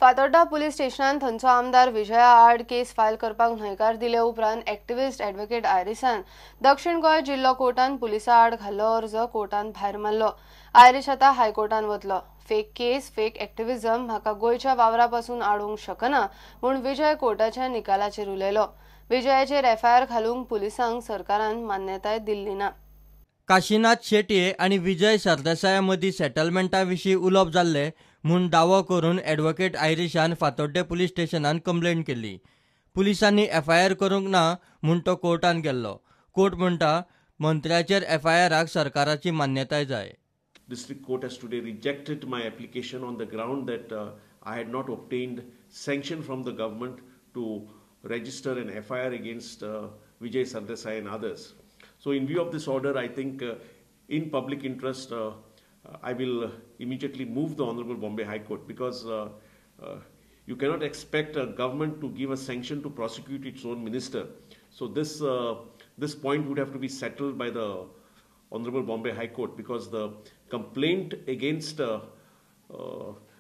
Fatorda police स्टेशनान थंयचो आमदार विजया आड केस फायल करपाक न्हयकार दिले उपरांत एक्टिविस्ट ॲडव्होकेट आयरिसान दक्षिण गोंय जिल्लो कोर्टान पुलिसां आड घाल्लो अर्ज कोर्टान भायर मारलो. आयरिश आतां हायकोर्टान वतलो. फेक केस, फेक एक्टिविजम म्हाका गोंयच्या वावरा पासून आडोवंक शकना म्हूण विजय कोर्टाच्या निकालाचेर उलयलो. विजयाचेर एफआयआर घालूंक पुलिसांक सरकारान मान्यताय दिल्ली ना. काशीनाथ शेटये आनी विजय सरदेसाया मदीं सेटलमेंटा विशीं उलोवप जाल्लें म्हूण दावो करून ॲडव्होकेट आयरिशान फातोड्डें पुलीस स्टेशनान कंप्लेन केल्ली. पुलिसांनी एफआयआर करूंक ना म्हूण तो कोर्टान गेल्लो. कोर्ट म्हणटा मंत्र्याचेर एफआयआराक सरकाराची मान्यताय जाय. District Court has today rejected my application on the ground that I had not obtained sanction from the government to register an FIR against Vijay Sardesai and others. So in view of this order, I think in public interest, I will immediately move the Honorable Bombay High Court, because you cannot expect a government to give a sanction to prosecute its own minister. So this point would have to be settled by the Honorable Bombay High Court, because the complaint against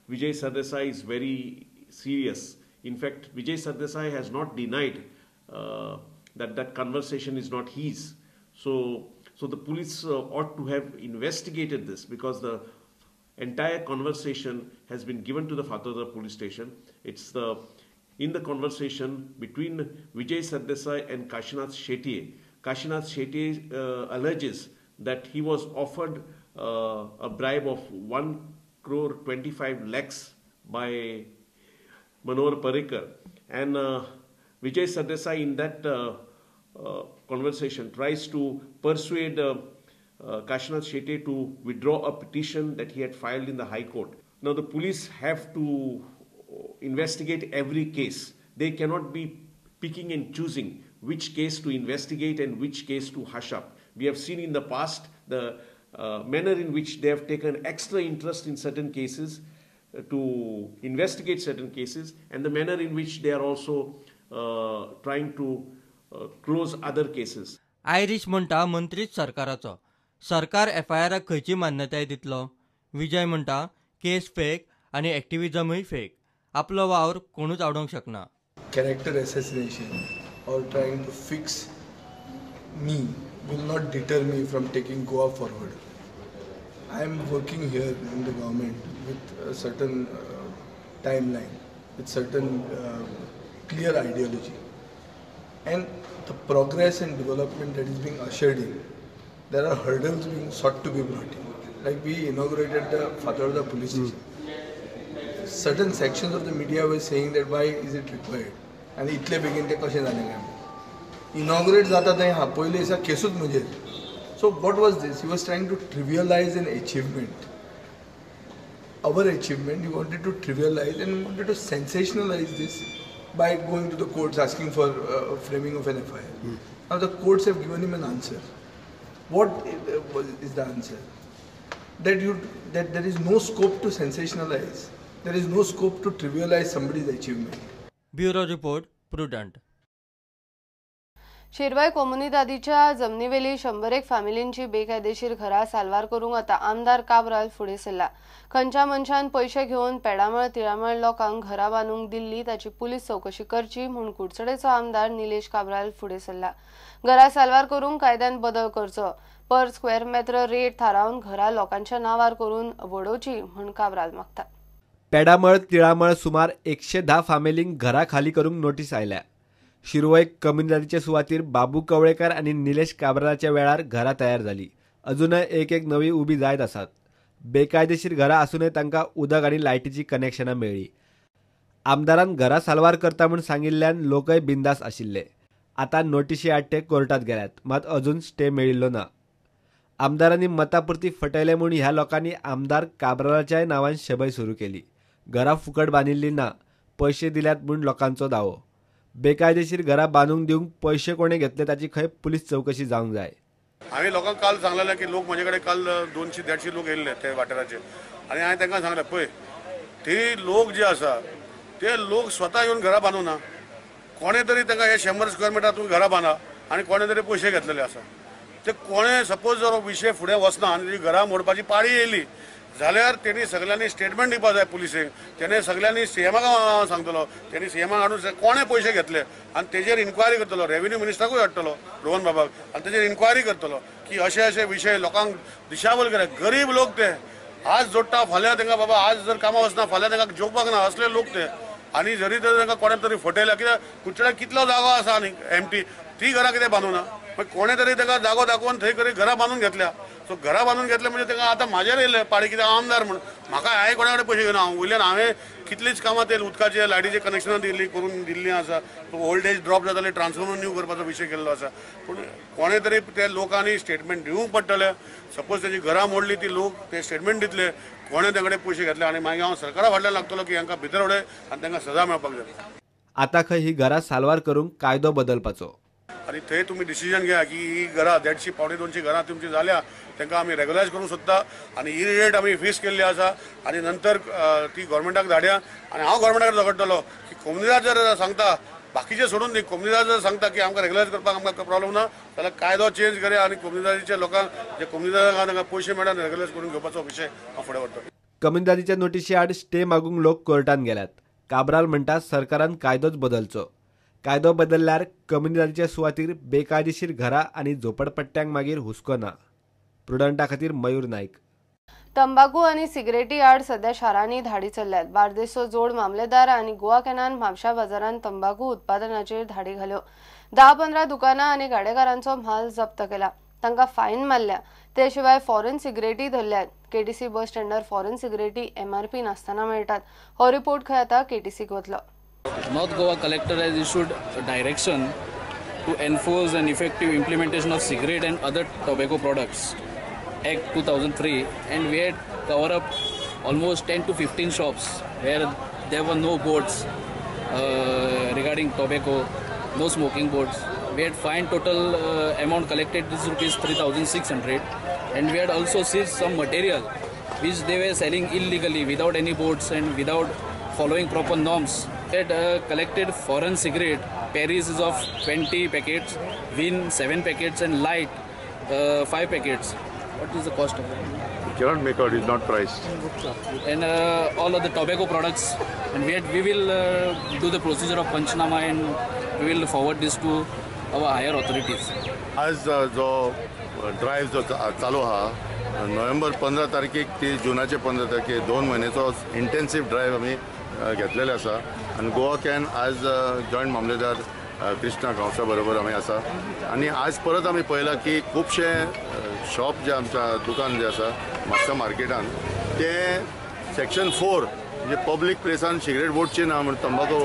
Vijay Sardesai is very serious. In fact, Vijay Sardesai has not denied that conversation is not his. So the police ought to have investigated this, because the entire conversation has been given to the Fatorda police station. It's in the conversation between Vijay Sardesai and Kashinath Shetye. Kashinath Shetye alleges that he was offered a bribe of 1 crore 25 lakhs by Manohar Parrikar, and Vijay Sardesai in that conversation tries to persuade Kashinath Shetye to withdraw a petition that he had filed in the High Court. Now the police have to investigate every case. They cannot be picking and choosing which case to investigate and which case to hush up. We have seen in the past the manner in which they have taken extra interest in certain cases to investigate certain cases, and the manner in which they are also trying to close other cases. Irish म्हणटा मंत्रीच सरकाराचो, सरकार एफआयआराक खंयची मान्यताय दितलो? विजय म्हणटा केस fake आनी एक्टिविजमूय fake, आपलो वावर कोणूच आवडोवंक शकना. Character assassination or trying to fix me will not deter me from taking Goa forward. I am working here in the government with a certain timeline, with certain clear ideology. And the progress and development that is being ushered in, there are hurdles being sought to be brought in. Like we inaugurated the Fatorda police station. Certain sections of the media were saying that why is it required? And itle begin te kashe जाले काय? Inaugurate जाता थंय हा पयले दिसा केसूच म्हजेर. So what was this? He was trying to trivialize an achievement. Our achievement, he wanted to trivialize and wanted to sensationalize this by going to the courts asking for framing of an FIR. Now the courts have given him an answer. What is the answer? That there is no scope to sensationalize. There is no scope to trivialize somebody's achievement. Bureau Report, Prudent. Shirvoi कोमुनिदादीच्या जमनीवेली 101 फॅमिलींची बेकायदेशीर घरां साल्वार करूंक आतां आमदार काब्राल फुडें सरला. खंयच्या मनशान पयशे घेवन पेडामळ तिळामळ लोकांक घरां बांदूंक दिल्ली ताची पुलीस चवकशी करची म्हूण कुडचडेचो आमदार निलेश काब्राल फुडें सरला. घरां साल्वार करूंक कायद्यान बदल करचो, पर स्क्वेअर मेत्र रेट थारावन घरां लोकांच्या नांवार करून वडोवची म्हूण काब्राल मागता. पेडामळ तिळामळ सुमार 110 फामिलींक घरां खाली करूंक नोटीस आयल्या. शिरवय कम्युनिदादीचे सुवातीर बाबू कवळेकर आनी निलेश काब्रालाच्या वेळार घरां तयार जाली. अजूनय एक एक नवी उबी जायत आसात. बेकायदेशीर घरां आसूनय तांकां उदक आनी लायटीची कनेक्शनां मेळ्ळी. आमदारान घरां साल्वार करता म्हूण सांगिल्ल्यान लोकय बिंदास आशिल्ले. आतां नोटिशी आड ते कोर्टात गेल्यात, मात अजून स्टे मेळिल्लो ना. आमदारांनी मतापुरती फटयले म्हूण ह्या लोकांनी आमदार काब्रालाच्याय नांवान शबय सुरू केली. घरां फुकट बांदिल्ली ना, पयशे दिल्यात म्हूण लोकांचो दावो. बेकायदेशीर घरां बांदूंक दिवंक पयशे कोणे घेतले ताची खंय पुलीस चवकशी जावंक जाय. हांवें लोकांक काल सांगलेलें की लोक म्हजे कडेन काल 200-150 लोक येयल्ले ते वाठाराचेर, आनी हांवें तांकां सांगलें पळय ते लोक जे आसा ते लोक स्वता येवन घरां बांदूं ना, कोणे तरी तांकां हे 100 स्क्वेअर मिटर तुमी घरां बांदा आनी कोणे तरी पयशे घेतलेले आसा. ते कोणें सपोज जर विशय फुडें वचना आनी ती घरां मोडपाची पाळी येयली जाल्यार तेणी सगळ्यांनी स्टेटमेंट दिवपा जाय पुलिसेक. तेणे सगळ्यांनी सीएमाक हांव सांगतलो, तेणी सीएमाक हाडून कोणें पयशे घेतले आनी तेजेर इन्क्वायरी करतलो. रेवेन्यू मिनिस्टराकूय हाडटलो रोहन बाबाक आनी तेजेर इन्क्वायरी करतलो की अशे अशे विशय लोकांक दिशाभूल केले. गरीब लोक ते आज जोडटा, फाल्यां तांकां बाबा आज जर कामां वचना फाल्यां तांकां जेवपाक ना असले लोक ते. आनी जरी तर तांकां कोणें तरी फटयल्या, कित्याक कुडचड्यार कितलो जागो आसा आनी एमटी ती घरां कितें बांदूं ना, मागीर कोणें तरी ताका जागो दाखोवन थंय तरी घरां बांदून घेतल्या. सो घरां बांदून घेतले म्हणजे तांकां आतां म्हाजेर येयले पाळी, कित्याक आमदार म्हूण म्हाका हांवें कोणा कडेन पयशे घेवना. हांव वयल्यान हांवें कितलींच कामां ते उदकाचे लायटीचे कनेक्शनां दिल्ली करून दिल्लीं आसा. ओल्ड एज ड्रॉप जाताले, ट्रान्सफॉर्मर न्यू करपाचो विशय केल्लो आसा. पूण कोणें तरी ते लोकांनी स्टेटमेंट दिवंक पडटलें. सपोज तेजी घरां मोडली ती लोक ते स्टेटमेंट दितले कोणें तांचे कडेन पयशे घेतले आनी मागीर हांव सरकारा फाटल्यान लागतलो की हांकां भितर उडय आनी तांकां सजा मेळपाक जाय. आतां खंय ही घरां साल्वार करूंक कायदो बदलपाचो आनी थंय तुमी डिसिजन घेया की ही घरां 150 175 घरां तुमची जाल्या तांकां आमी रेगुलायज करूंक सोदता आनी ही रेट आमी फिक्स केल्ली आसा आनी नंतर ती गव्हर्मेंटाक धाडया. आनी हांव गव्हर्मेंटाक झगडटलो की कोमुनिदाद जर सांगता बाकीचे सोडून दी, कोमुनिदाद जर सांगता की आमकां रेगुलायज करपाक आमकां प्रॉब्लम ना जाल्यार कायदो चेंज करया आनी कोमुनिदादीच्या लोकांक जे कोमुनिदादांक तांकां पयशे मेळटा रेगुलायज करून घेवपाचो विशय हांव फुडें व्हरतलो. कोमुनिदादीच्या नोटिशी आड स्टे मागूंक लोक कोर्टान गेल्यात. काब्राल म्हणटा सरकारान कायदोच बदलचो. कायदो बदलल्यार कोमुनिदादीच्या सुवातीर बेकायदेशीर घरां आनी झोपडपट्ट्यांक मागीर हुस्को ना. प्रुडंटा खातीर मयूर नायक. तंबाकू आनी सिगरेटी आड सध्या शारांनी धाडी चल्ल्यात. बार्देसचो जोड मामलेदार आनी गोवा कॅनान म्हापशा बाजारांत तंबाकू उत्पादनाचेर धाडी घाल्यो. 10-15 दुकानां आनी गाडेकारांचो म्हाल जप्त केला, तांकां फायन मारल्या. ते शिवाय फॉरेन सिगरेटी धरल्यात. केटीसी बस स्टँडार फॉरेन सिगरेटी एमआरपी नासतना मेळटात. हो रिपोर्ट खंय आतां केटीसीक वतलो. North Goa Collector has issued a direction to enforce an effective implementation of cigarette and other tobacco products Act 2003, and we had cover up almost 10 to 15 shops where there were no boards regarding tobacco, no smoking boards. We had fined total amount collected is rupees 3,600, and we had also seized some material which they were selling illegally without any boards and without following proper norms. We had collected foreign cigarette, Paris is of 20 packets, Win 7 packets and Light 5 packets. What is the cost of it? You cannot make out, it's not priced. And all of the tobacco products, and we will do the procedure of Panchnama and we will forward this to our higher authorities. आज जो drive जो चालू आहा नोव्हेंबर 15 तारखेक ते जुनाचे 15 तारखेक 2 म्हयन्याचो intensive drive आमी घेतलेले आसा आनी गोवा can आज जॉयंट मामलेदार कृष्णा गांवसा बरोबर आमी आसा आनी आज परत आमी पळयलां की खुबशे शॉप जे आमच्या दुकान जे आसा म्हापसा मार्केटान ते सेक्शन 4 म्हणजे पब्लीक प्लेसान सिगरेट ओडचे ना म्हण तंबाकू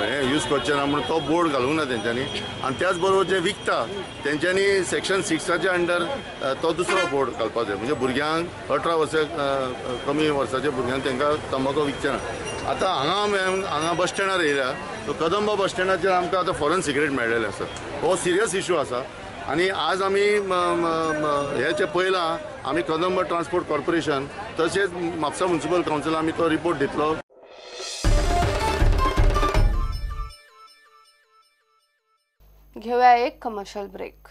हें यूज करचें ना म्हण तो बोर्ड घालूंक ना तेंच्यांनी आनी त्याच बरोबर जे विकता तेंच्यांनी सेक्शन 6 अंडर तो दुसरो बोर्ड घालपाक जाय. म्हणजे भुरग्यांक 18 वर्सां कमी वर्साच्या भुरग्यांक तांकां तंबाकू विकचें ना. आतां हांगा हांगा बस स्टँडार येयल्या सो कदंबा बस स्टँडाचेर आमकां आतां फॉरेन सिगरेट मेळ्ळेलें आसा. हो सिरियस इशू आसा आनी आज आमी हें जें पळयलां आमी कदंब ट्रान्सपोर्ट कॉर्पोरेशन तशेंच म्हापसा म्युनिसिपल कावन्सिल आमी तो रिपोर्ट दितलो. घेऊया एक कमर्शियल ब्रेक.